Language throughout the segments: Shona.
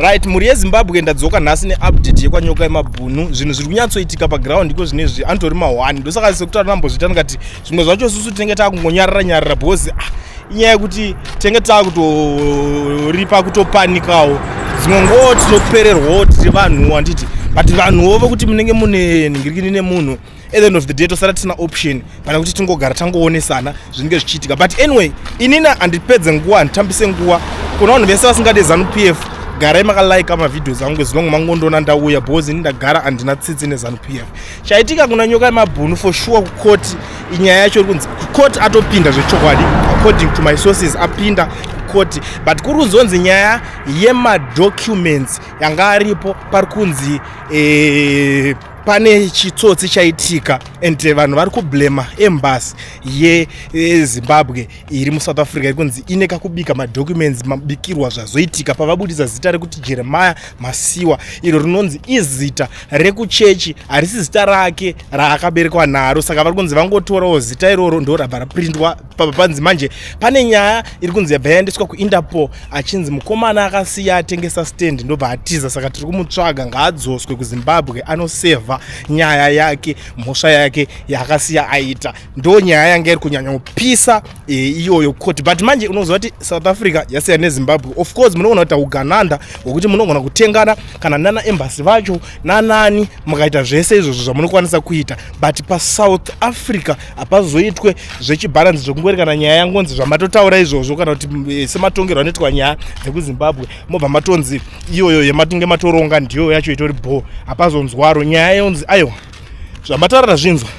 Right, mhuri yeZimbabwe, ndadzoka nhasi neupdate yekwaNyoka yemabhunu. Zvinhu zviri kunyatsoitika paground iko zvinezvi anotori ma1. Ndosaka sekutaura ndambozviita ndikati zvimwe zvacho susu tinenge takungonyarara nyarara because inyaya yekuti tinenge takutoripa kutopanikawo. Dzimwe nguva tinopererwawo tiri vanhu, handiti? But vanhuwo vokuti munenge mune nhingirikini nemunhu, at the end of the day tosara tisina option pana kuti tingogara tangoonesana zvinenge zvichiitika. But anyway, inini handipedze nguva, handitambise nguva. Kuna vanhu vese vasingade ZANU PF, garai makalaika mavideos angu as long mangondoona ndauya, because ini ndagara handina tsitsi neZANU PF. Chaitika kuna Nyoka yemabhunu, for sure kukoti inyaya yacho iri kunzi kukoti atopinda zvechokwadi. According to my sources, apinda kukoti, but kuri kunzonzi nyaya yemadocuments yanga aripo, pari kunzi pane chitsotsi chaitika and vanhu vari kublema embassy yeZimbabwe iri muSouth Africa, iri kunzi ine kakubika madocuments, mabikirwa zvazoitika pavabudisa zita rekuti Jeremiah Masiwa, iro rinonzi izita rekuchechi, harisi zita rake raakaberekwa naro. Saka vari kunzi vangotorawo zita iroro, ndo rabva raprindwa. Panzi manje pane nyaya iri kunzi yabva yaendeswa kuInterpol, achinzi mukomana akasiya atengesa stand, ndobva atiza. Saka tiri kumutsvaga, ngaadzoswe kuZimbabwe anosevha nyaya yake, mhosva yake yaakasiya aita. Ndo nyaya yanga iri kunyanya kupisa iyoyo koti. But manje unoziva kuti South Africa yasiyana neZimbabwe. Of course munogona kuita ugananda hwekuti munogona kutengana kana nana embassy vacho nanani, mukaita zvese izvozvo zvamunokwanisa kuita, but paSouth Africa hapazoitwe zvechibharanzi zvekungori kana nyaya yangonzi zvamatotaura izvozvo, kana kuti sematongero anoitwa nyaya dzekuZimbabwe, mobva matonzi iyoyo yematinge matoronga ndiyo yacho itori bho. Hapazonzwaro nyaya yonzi aiwa, zvamataura zvinzwa,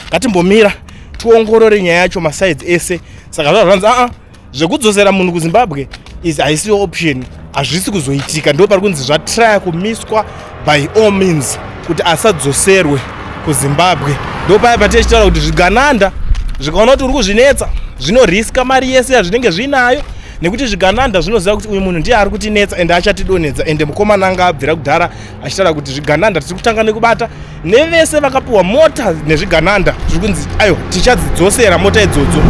ngatimbomira tiongorore nyaya yacho masides ese. Saka zvava zvanzi aa, zvekudzosera munhu kuZimbabwe is haisiyo option, hazvisi kuzoitika. Ndo pari kunzi zvatraya kumiswa by all means kuti asadzoserwe kuZimbabwe. Ndo paya patichitaura kuti zvigananda zvikaona kuti uri kuzvinetsa, zvinoriska mari yese yazvinenge zvinayo, nekuti zvigananda zvinoziva kuti uyu munhu ndiye ari kutinetsa ende achatidonhedza. Ende mukomana anga abvira kudhara achitaura kuti zvigananda tiri kutanga nekubata nevese vakapiwa mota nezvigananda, zviri kunzi aiwa, tichadzidzosera mota idzodzo.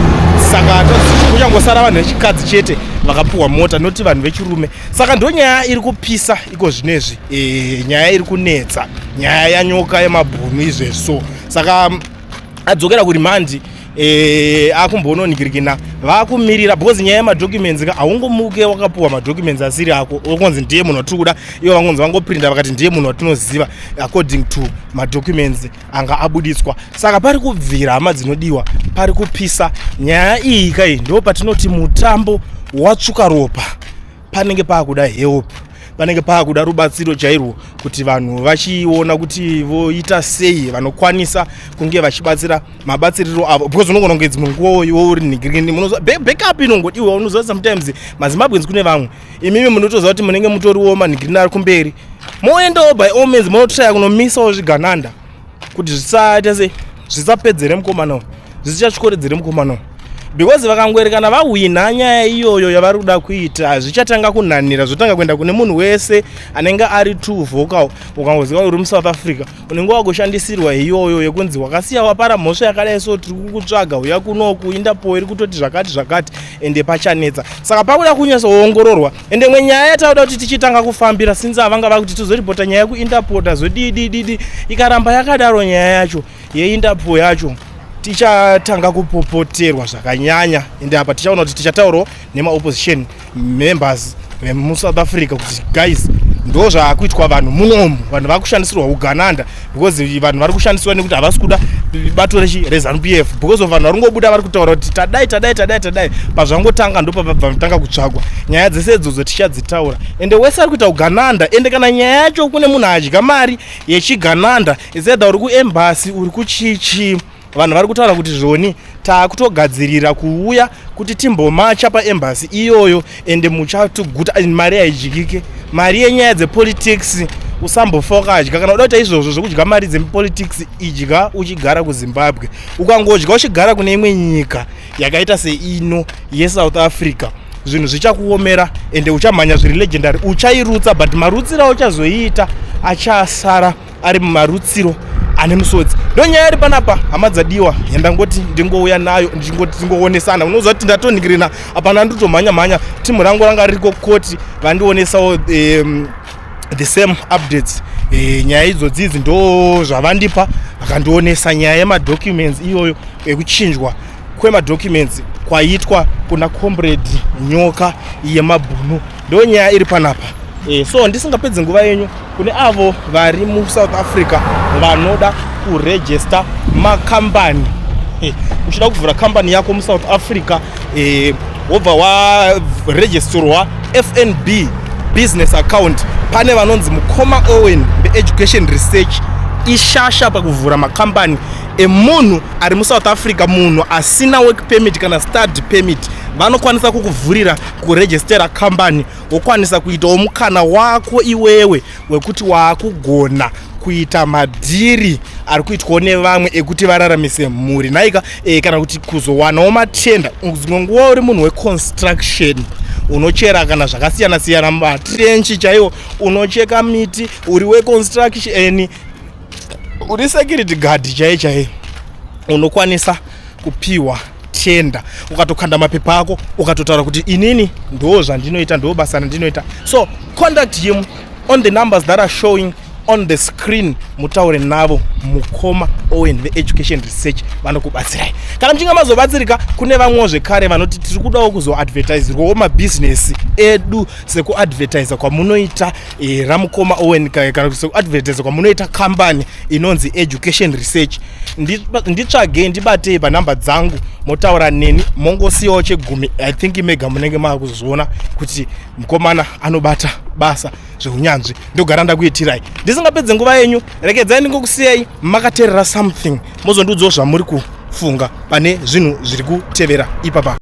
Saka kuchangosara vanhu vechikadzi chete vakapiwa mota, noti vanhu vechirume. Saka ndo nyaya iri kupisa iko zvinezvi, nyaya iri kunetsa, nyaya yaNyoka yemabhunu izvezvi. So saka adzokera kuremand, akumbononigirikina, vakumirira, because nyaya yemadocuments ka, haungomuke wakapuwa madocuments asiri ako, ukonzi ndiye munhu watiri kuda. Ivo vangonzi vangoprinda vakati ndiye munhu watinoziva according to madocuments anga abuditswa. Saka pari kubvira, hama dzinodiwa, pari kupisa nyaya iyi kai. Ndo patinoti mutambo watsvuka ropa, panenge paakuda help, panenge paakuda rubatsiro chairwo kuti vanhu vachiona kuti voita sei, vanokwanisa kunge vachibatsira mabatsiriro avo, because unogona kunge dzimwe nguva iwe uri nhigirini, backup inongodiwa. Unoziva sometimes maZimbabweans, kune vamwe imimi munotoziva kuti munenge mutoriwo manhigirini ari kumberi, moendawo by all means, munotraya kunomisawo zvigananda kuti zvisaita sei, zvisapedzere mukomana uyu, zvisichatyoredzere mukomana uyu, because vakangwerekana vahwina nyaya iyoyo yavari kuda kuita, zvichatanga kunhanira, zvotanga kuenda kune munhu wese anenge ari too vocal. Ukangoziva uri muSouth Africa, unenge wakushandisirwa iyoyo yekunzi wakasiya wapara mhosva yakadai, so tiri kukutsvaga, uya kunoku, Interpol iri kutoti zvakati zvakati, ende pachanetsa. Saka pakuda kunyatsoongororwa. Ende imwe nyaya yatauda kuti tichitanga kufambira, since avanga vakuti tizoripota nyaya yekuInterpol, tazodidididi, ikaramba yakadaro nyaya yacho yeInterpol yacho, tichatanga kupopoterwa zvakanyanya. Ende apa tichaona kuti tichataurawo nemaopposition members vemuSouth Africa kuti guys, ndo zvaakuitwa vanhu munomu, vanhu vakushandisirwa ugananda, because vanhu vari kushandiswa nekuti havasi kuda bato reZANU PF, because of vanhu vari kungobuda vari kutaura kuti tadai, tadai, tadai, tadai. Pazvangotanga ndopabva tanga kutsvagwa. Nyaya dzese idzodzo tichadzitaura. Ende wese ari kuita ugananda, ende kana nyaya yacho kune munhu adya mari yechigananda, is either uri kuembassy, uri kuchichi, vanhu vari kutaura kuti zvoni taakutogadzirira kuuya kuti timbomacha paembassy iyoyo, ende muchatiguta. Mari haidyike, mari yenyaya dzepolitics usambofa wakadya. Kana uda kuita izvozvo zvekudya mari dzepolitics, idya uchigara kuZimbabwe. Ukangodya uchigara kune imwe nyika yakaita seino yeSouth Africa, zvinhu zvichakuomera, ende uchamhanya zviri legendary, uchairutsa, but marutsiro auchazoiita achasara ari mumarutsiro ane musodzi. Ndo nyaya iri panapa, hama dzadiwa, yandangoti ndingouya nayo, ndichingoti tingoonesana. Unoziva kuti ndatonhingirina apana, ndotomhanya mhanya, timu rangu ranga ririko koti vandionesawo. The same updates, nyaya idzodzi idzi ndo zvavandipa, vakandionesa nyaya yemadocuments iyoyo, ekuchinjwa kwemadocuments kwaitwa kuna Comrade Nyoka Yemabhunu. Ndo nyaya iri panapa. So ndisingapedzi nguva yenyu, kune avo vari muSouth Africa vanoda kuregister makambani, uchida kuvhura kambani yako muSouth Africa, wobva waregisterwa FNB business account, pane vanonzi mukoma Owen veEducation Research. Ishasha pakuvhura makambani emunhu ari muSouth Africa. Munhu asina work permit kana study permit, vanokwanisa kukuvhurira, kuregistera kambani, wokwanisa kuitawo mukana wako iwewe wekuti waakugona kuita madhiri ari kuitwawo nevamwe ekuti vararamise mhuri nhaika, kana kuti kuzowanawo matender. Dzimwe nguva uri munhu weconstruction, unochera kana zvakasiyana siyana, matrench chaiwo, unocheka miti, uri weconstruction, uri security guard chai chai, unokwanisa kupiwa tender ukatokanda mapepa ako, ukatotaura kuti inini ndo zvandinoita, ndo basa randinoita. So contact him on the numbers that are showing on the screen, mutaure navo mukoma Owen veEducation Research, vanokubatsirai. Kana muchinge mazobatsirika, kune vamwewo zvekare vanoti tiri kudawo kuzoadvertisirwawo mabhizinesi edu sekuadvertisa kwamunoita ramukoma Owen, kana sekuadvertisa kwamunoita kambani inonzi Education Research, nditsvagei, ndibatei panhamba dzangu, motaura neni, mongosiyawo chegumi. I think mega munenge maakuzviona kuti mukomana anobata basa zveunyanzvi. Ndogara ndakuitirai. Ndisingapedze nguva yenyu, rekedzai ndingokusiyai makateerera something, mozondiudzawo zvamuri kufunga pane zvinhu zviri kutevera ipapa.